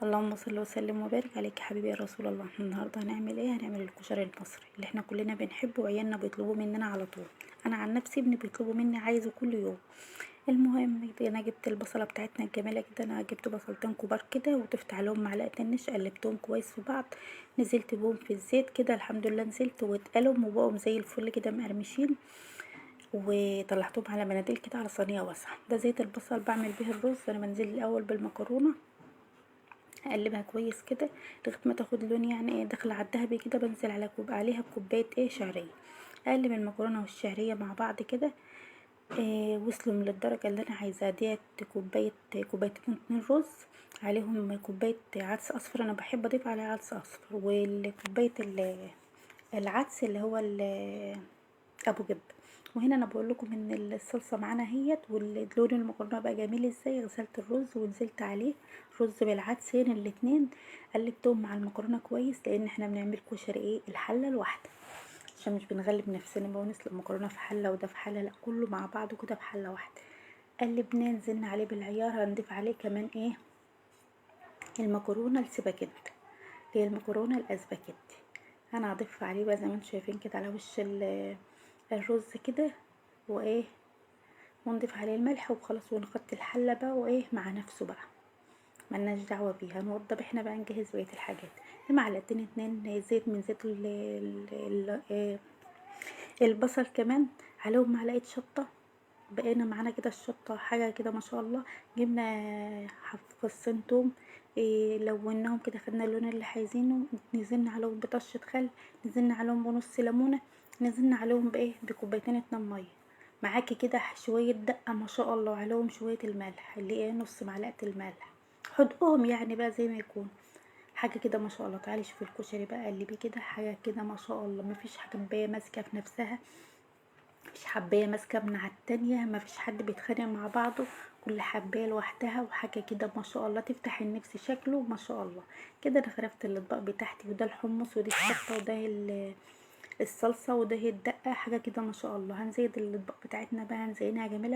اللهم صل وسلم وبارك عليك يا حبيبي يا رسول الله. احنا النهارده هنعمل ايه؟ هنعمل الكشري المصري اللي احنا كلنا بنحبه وعيالنا بيطلبوه مننا على طول. انا عن نفسي ابني بيطلبوا مني، عايزه كل يوم. المهم انا جبت البصله بتاعتنا الجميلة كده، انا جبت بصلتين كبار كده وضفت عليهم معلقتين نشا، قلبتهم كويس في بعض، نزلت بهم في الزيت كده، الحمد لله نزلت واتقلوا وبقوا زي الفل كده مقرمشين، وطلعتهم على مناديل كده على صينية واسعة. ده زيت البصل بعمل به الرز. انا بنزل الاول بالمكرونه، اقلبها كويس كده لغاية ما تاخد لون، يعني ايه داخله على الذهبي كده. بنزل على كوب عليها بكوبايه ايه شعرية، اقلب المكرونه والشعريه مع بعض كده. إيه وصلوا للدرجة اللي انا عايزاها ديت. كوباية كوبايتين 2 رز عليهم كوباية عدس اصفر، انا بحب اضيف عليها عدس اصفر، والكوبايه العدس اللي هو ابو جب. وهنا انا بقول لكم ان الصلصه معانا اهيت، واللون المكرونه بقى جميل ازاي. غسلت الرز ونزلت عليه رز بالعدسين الاتنين، قلبتهم مع المكرونه كويس، لان احنا بنعمل كشري ايه الحلة الواحدة، عشان مش بنغلب نفسنا بقى ونسلق مكرونه في حله وده في حله، لا كله مع بعضه كده في حله واحدة. قلبناه نزلنا عليه بالعيار، هنضيف عليه كمان ايه المكرونه السباكيتي، اللي هي المكرونه الاسباجيتي. انا هضيف عليه بقى زي ما انتم شايفين كده على وش الرز كده، وايه ونضيف عليه الملح وخلاص، ونغطي الحلة بقى وايه مع نفسه بقى، ملناش دعوه بيها. نوضب احنا بقى، نجهز بقية الحاجات. معلقتين 2 زيت من زيت ال البصل، كمان عليهم معلقه شطه. بقينا معانا كده الشطه حاجة كده ما شاء الله. جبنا فصين توم، إيه لوناهم كده، خدنا اللون اللي عايزينه، نزلنا عليهم بطشه خل، نزلنا عليهم بنص ليمونه، نزلنا عليهم بايه بكوبايتين 2 مية. معاكي كده شوية دقه ما شاء الله، عليهم شوية الملح اللي ايه نص معلقه الملح، حدقهم يعني بقى زي ما يكون حاجة كده ما شاء الله. تعالي شوفي الكشري بقى اللي بيه كده حاجة كده ما شاء الله، مفيش حبايه ماسكه في نفسها، مفيش حبايه ماسكه من على التانية، مفيش حد بيتخانق مع بعضه، كل حبايه لوحدها، وحاجه كده ما شاء الله تفتح النفس شكله ما شاء الله كده. انا غرفت الاطباق بتاعتي، وده الحمص ودي الشطه وده الصلصه وده الدقة، حاجة كده ما شاء الله. هنزيد الاطباق بتاعتنا بقى، هنزينها جميلة.